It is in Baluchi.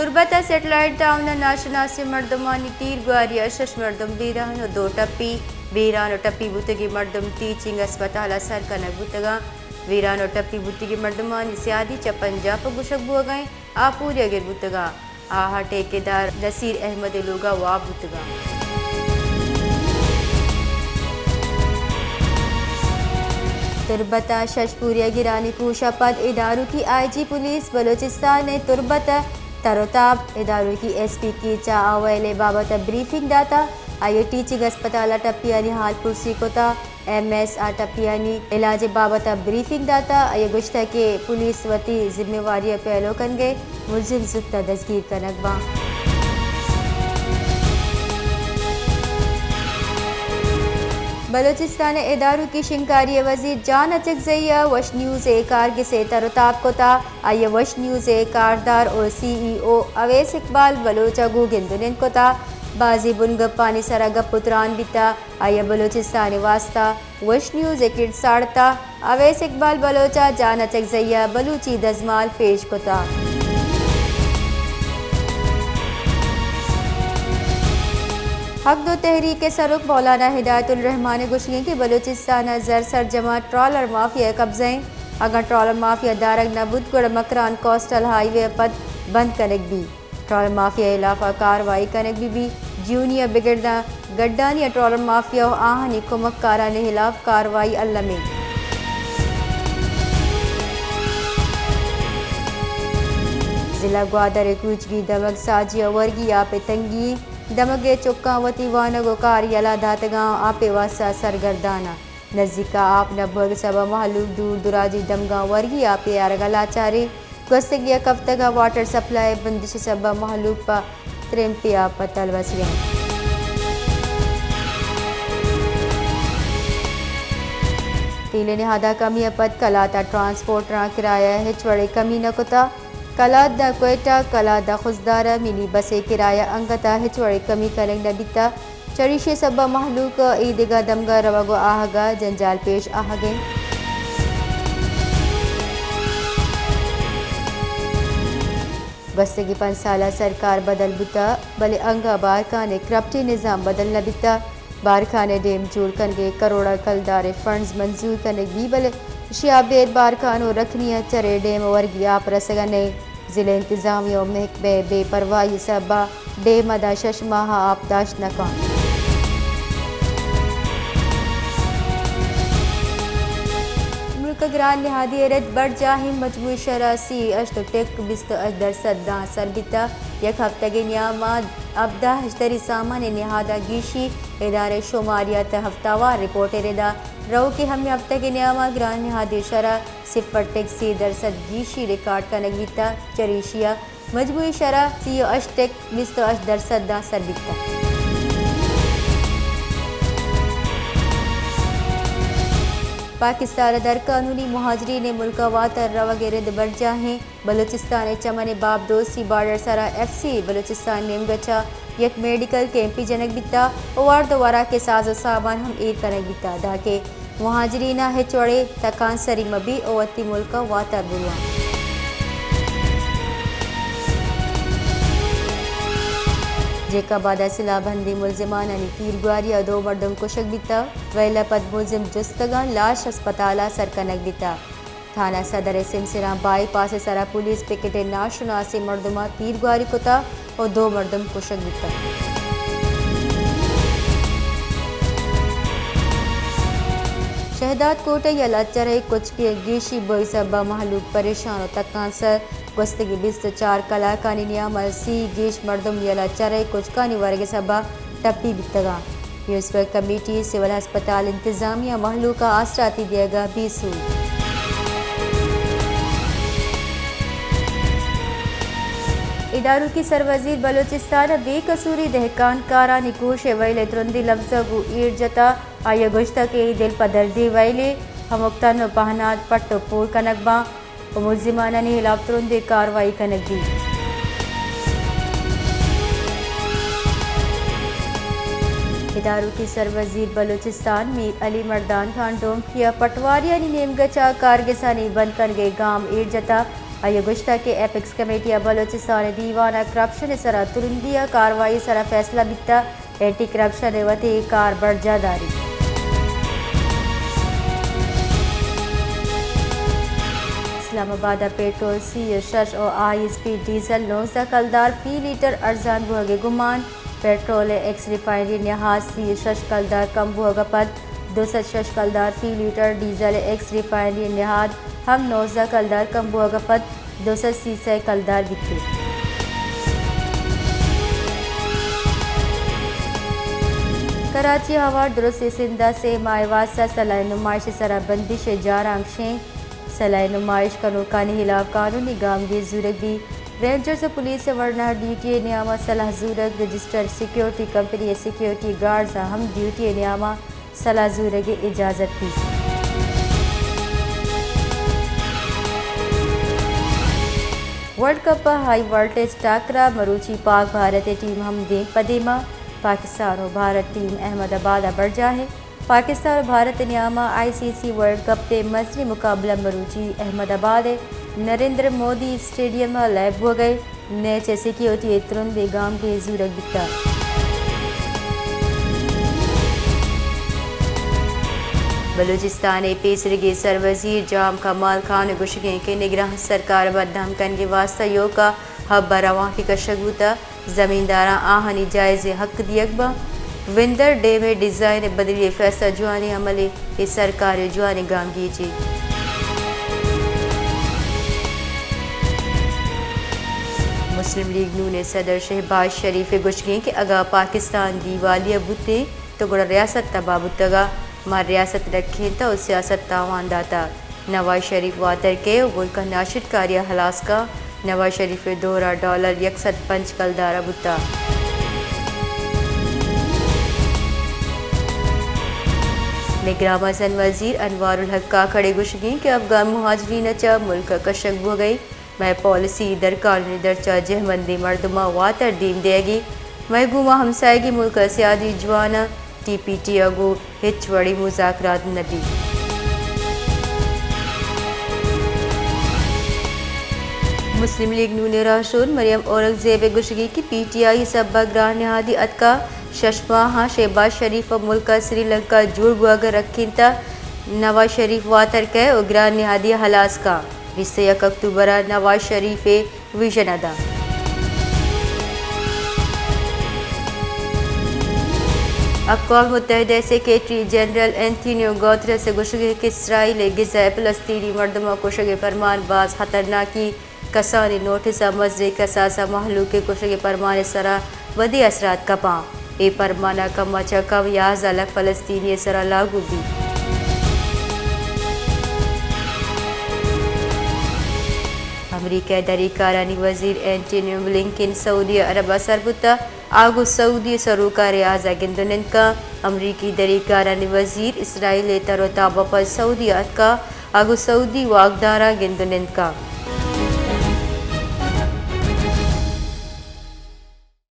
تربت ءَ سیٹلائٹ ٹاؤن ءَ ناشناسیں مردمانی تیرگواری ءَ شش مردم بیران ءُ دو ٹپی۔ بیران ءُ ٹپی بوتگیں مردم ٹیچنگ ہسپتال ءَ سر کنگ بوتگ اَنت۔ بیران ءُ ٹپی بوتگیں مردمانی سیادی چہ پنجاپ ءَ گوشگ بوگ ءَ اِنت، آ پوریاگر بوتگ اَنت۔ آہاں ٹھیکیدار نصیر احمد ءِ لوگ ءَ واب بوتگ اَنت۔ تربت ءَ شش پوریاگرانی کوش ءَ پد ادارکی آئی جی پولیس بلوچستان ءِ تربت ءَ تر ءُ تاب، ادارکی ایس پی کیچ ءَ آ ویل ءِ بابت ءَ بریفنگ دات ءُ آئی ءَ ٹیچنگ ہسپتال ءَ ٹپیانی حال پرسی کت ءُ ایم ایس ءَ ٹپیانی علاج ءِ بابت ءَ بریفنگ دات ءُ آئی ءَ گوشت کہ پولیس وتی ذمہ واری ءَ پیلو کنگ ءَ، ملزم زوت ءَ دزگیر کنگ باں۔ بلوچستان ءِ ادارکی شنگکاری ءِ وزیر جان اچکزئی ءَ وش نیوز ءِ کارگس ءِ تر ءُ تاب کت ءُ آئی ءَ وش نیوز ءِ کاردار ءُ سی ای او اویس اقبال بلوچ ءَ گوں گند ءُ نند کت ءُ بازیں بنگپانی سر ءَ گپ ءُ تران بیت ءُ آئی ءَ بلوچستان ءِ واستہ وش نیوز ءِ کرد ساڑت ءُ اویس اقبال بلوچ ءَ جان اچکزئی ءَ بلوچی دزمال پیش کت۔ حق دو تحریک ءِ سروک مولانا ہدایت الرحمان ءِ گوشگ اِنت کہ بلوچستان ءَ زر سرجم ءَ ٹرالر مافیا ءِ قبضہ اِنت، اگاں ٹرالر مافیا دارگ نہ بوت گڑا مکران کوسٹل ہائی وے ءَ پد بند کنگ بیت۔ ٹرالر مافیا ءِ ہلاف ءَ کاروائی کنگ بہ بیت۔ جیونی ءَ بگر داں گڈانی ءَ ٹرالر مافیا ءُ آہانی کمک کارانی ہلاف کاروائی الم اِنت۔ ضلع گوادر ءِ کروچگی دمگ ساجی ءَ ورگی آپ ءِ تنگی اِنت۔ دمگ ءِ چکاں وتی وانگ ءُ کار یلہ داتگ اَنت، آپ ءِ واستہ سرگردان اَنت۔ نزیک ءَ آپ نہ بوگ ءِ سبب ءَ مہلوک دور دراجی دمگاں ورگی آپے آرگ ءَ لاچار اِنت۔ گوستگیں یک ہفتگ ءَ واٹر سپلائی ءِ بندش ءِ سبب ءَ مہلوک پہ ترمپے آپ ءَ تلوسگ ءَ اِنت۔ تیل ءِ نہاد ءَ کمی ءَ پد کلات ءَ ٹرانسپورٹراں کرایہ ءَ ہچ وڑیں کمی نہ کتگ۔ کلات داں کوئٹہ، کلات داں خضدار ءَ منی بس ءِ کرایہ انگت ءَ ہچ وڑیں کمی کنگ نہ بیتگ۔ چریشی ءِ سبب ءَ مہلوک ءَ اے دگہ دمگ ءَ روگ ءُ آہگ ءَ جنجال پیش آہگ ءَ اِنت۔ گوستگیں پنچ سال ءَ سرکار بدل بوتگ، بلے انگہ بارکھان ءِ کرپٹیں نظام بدل نہ بیتگ۔ بارکھان ءِ ڈیم جوڑ کنگ ءَ کروڑاں کلدار ءِ فنڈز منظور کنگ بیت، بلے ایشی ءَ ابید بارکھان ءُ رکھنی ءَ چرے ڈیم ءَ ورگی آپ رسگ ءَ نہ اِنت۔ ضلع انتظامیہ ءُ محکمہ ءِ بے پرواہی ءِ سبب ءَ ڈیم ءَ داں شش ماہ ءَ آپ داشت نہ کنت۔ ملک ءِ گران نہادی ءِ رد برجاہیں، مجموعی شرح سی ءُ ہشت ٹک بیست ءُ ہشت درسد داں سر بیتگ۔ یک ہفتگے نیام ءَ ہبدہ اشتری سامان ءِ نہاد ءَ گیشی، ادارہ شماریات ءِ ہفتہ وار رپورٹ ءِ رد ءَ روکیں ہمے ہفتگے نیام ءَ گران نہادی شرح صفر ٹک سی درسد گیشی ریکارڈ کنگ بیتگ، چریشی ءَ مجموعی شرح سی ءُ ہشت ٹک بیست ءُ ہشت درسد داں سر بیتگ۔ پاکستان ءَ درقانونی مہاجرین ءِ ملک ءَ واتر روگ ءِ رد برجاہیں۔ بلوچستان ءِ چمن ءِ باب دوستی بارڈر ءِ سرا ایف سی بلوچستان ءِ نیمگ ءَ چہ یک میڈیکل کیمپے جنگ بیتگ ءُ وارد ءُ وراک ءِ ساز ءُ سامان ہم ایر کنگ بیتگ، دانکہ مہاجریناں ہچ وڑیں تکانسری مہ بیت ءُ وتی ملک ءَ واتر برواں۔ جیکب آباد ءَ سلاہ بندیں ملزمانانی تیرگواری ءَ دو مردم کشگ بیتگ، ویل ءَ پد ملزم جستگ اَنت، لاش ہسپتال ءَ سر کنگ بیتگ۔ تھانہ صدر ءِ سمسراں بائی پاس ءِ سرا پولیس پکیٹ ءِ ناشناسیں مردماں تیرگواری کتگ ءُ دو مردم کشگ بیتگ۔ شہداد کوٹ ءِ یلہ چرے کچکے گیشی بوئی سبب ءَ مہلوک پریشان ءُ تکانسر۔ گوستگیں بیست ءُ چار کلاکانی نیام ءَ سی گیش مردم یلہ چرے کچکانی ورگ ءِ سبب ءَ ٹپی بیتگ اَنت۔ میونسپل کمیٹی، سول ہسپتال انتظامیہ مہلوک ءَ آسراتی دیگ ءَ بے سوج۔ ادارکی سروزیر بلوچستان ءَ بے قصوری دہکان کارانی کوش ءِ ویل ءِ ترندیں لبزاں گوں ایر جتگ۔ آئی ءَ گوشتگ کہ اے دل پہ دردیں ویلے، ہمک تن ءُ پہنات پٹ ءُ پول کنگ باں۔ ءُ ملزمانانی ہلاپ ترندیں کاروائی کنگ بیت۔ ادارکی سروزیر بلوچستان میر علی مردان خان ڈومکی ءَ پٹواریانی نیمگ ءَ چہ کارگسانی بند کنگ ءِ گام ایر جتگ۔ آئی ءَ گوشتگ کہ اپیکس کمیٹی ءَ بلوچستان ءِ دیوان ءَ کرپشن ءِ سرا ترندی ءَ کاروائی ءِ سرا فیصلہ بیتگ، اینٹی کرپشن ءِ وتی کار برجاہ داریت۔ اسلام آباد ءَ پیٹرول سی ءُ شش ءُ ہائی اسپیڈ ڈیزل نوزدہ کلدار فی لیٹر ارزان بوھگ ءِ گمان۔ پیٹرول ءِ ایکس ریفائنری نہاد سی ءُ شش کلدار کم بوھگ ءَ پد دو سد شش کلدار فی لیٹر، ڈیزل ءِ ایکس ریفائنری نہاد ہم نوزدہ کلدار کم بوھگ ءَ پد دو سد سی سئے کلدار بیت۔ کراچی ءَ ہوار درستیں سندھ ءَ سے ماہ ءِ واستہ سلاہیں نمائش ءِ سرا بندش ءِ جارانک شنگ۔ سلاہیں نمائش کنوکانی ہلاف قانونی گامگیج زورگ بیت۔ رینجرز ءُ پولیس ءِ ورنا ڈیوٹی ءِ نیام ءَ سلاہ زورگ، رجسٹرڈ سیکیورٹی کمپنی ءِ سیکیورٹی گارڈز ءَ ہم ڈیوٹی ءِ نیام ءَ سلاہ زورگ ءِ اجازت بیت۔ ورلڈ کپ ءِ ہائی ولٹیج ٹاکر ءَ مروچی پاک بھارت ءِ ٹیم ہم دیم پہ دیم ءَ۔ پاکستان ءُ بھارت ٹیم احمد آباد ءَ برجاہ اِنت۔ پاکستان ءُ بھارت ءِ نیام ءَ آئی سی سی ورلڈ کپ ءِ مزنیں مقابلہ مروچی احمد آباد ءِ نریندر مودی اسٹیڈیم ءَ لیب بوگ ءَ اِنت۔ میچ ءِ سیکیورٹی ءِ ترندیں گامگیج زورگ بیتگ۔ بلوچستان ءِ پیسریگیں سروزیر جام کمال خان ءِ گوشگ اِنت کہ نگراں سرکار ءَ بد ہم کنگ ءِ واستہ ایوک ءَ ہب ءَ روانکے کشگ بوتگ۔ زمینداراں آہانی جائزیں حق دیگ بنت۔ وندر ڈیم ءِ ڈیزائن ءِ بدلی ءِ فیصلہ جوانیں عملے، اے سرکار ءِ جوانیں گامگیجے۔ مسلم لیگ نون ءِ صدر شہباز شریف ءِ گوشگ اِنت کہ اگاں پاکستان دیوالیہ بوتیں تو گڑا ریاست تباہ بوتگ ءُ ما ریاست رکھینتگ ءُ سیاست تاوان داتگ۔ نواز شریف واتر کئے ءُ ملک ءَ ناشرکاری ءَ ہلاس کنت۔ نواز شریف ءِ دور ءَ ڈالر یک سد پنچ کلدار ءَ بوتگ۔ مئے گرانمزن وزیر انوار الحق کاکڑ ءِ گوشگ اِنت کہ افغان مہاجرین ءَ چہ ملک ءَ کشگ بوگ ءَ اِنت۔ مئے پالیسی درکانونی درچ ءَ جہمندیں مردماں واتر دیم دیگ اِنت۔ مئے گوما ہمساہگی ملک ءِ سیادی جوان اِنت، ٹی پی ٹی ءَ گوں ہچ وڑیں مذاکرات نہ بیت۔ مسلم لیگ نون ءِ راہشون مریم اورنگزیب ءِ گوشگ اِنت کہ پی ٹی آئی ءِ سبب ءَ گران نہادی اتکگ، شش ماہاں شہباز شریف ءَ ملک ءَ سری لنکا جوڑ بوگ ءَ رکینتگ، نواز شریف واتر کئے ءُ گران نہادی ءَ ہلاس کنت۔ بیست ءُ یک اکتوبر ءَ نواز شریف ءِ ویژن ءَ دنت۔ اقوام متحدہ ءِ سیکرٹری جنرل انتونیو گوترس ءِ گوشگ اِنت کہ اسرائیل ءِ غزہ ءِ فلسطینی مردماں کشگ ءِ پرمان باز خطرناکیں، کسانیں نوٹس ءَ مزنیں کساس ءَ مہلوک ءِ کشگ ءِ پرمان ءِ سرا ودی اثرات کپاں۔ اے پرمان ءَ کم ءَ چہ کم یازدہ لکھ فلسطینی ءِ سرا لاگو بیت۔ امریکہ ءِ دری کارانی وزیر اینٹونیو بلنکن سعودی عرب ءَ سر بوتگ۔ آ گوں سعودی سروک ءَ ریاض ءَ گند ءُ نند کنت۔ امریکی دری کارانی وزیر اسرائیل ءِ تر ءُ تاب ءَ پد سعودی ءَ اتکگ۔ آ گوں سعودی واکداراں گند ءُ نند کنت۔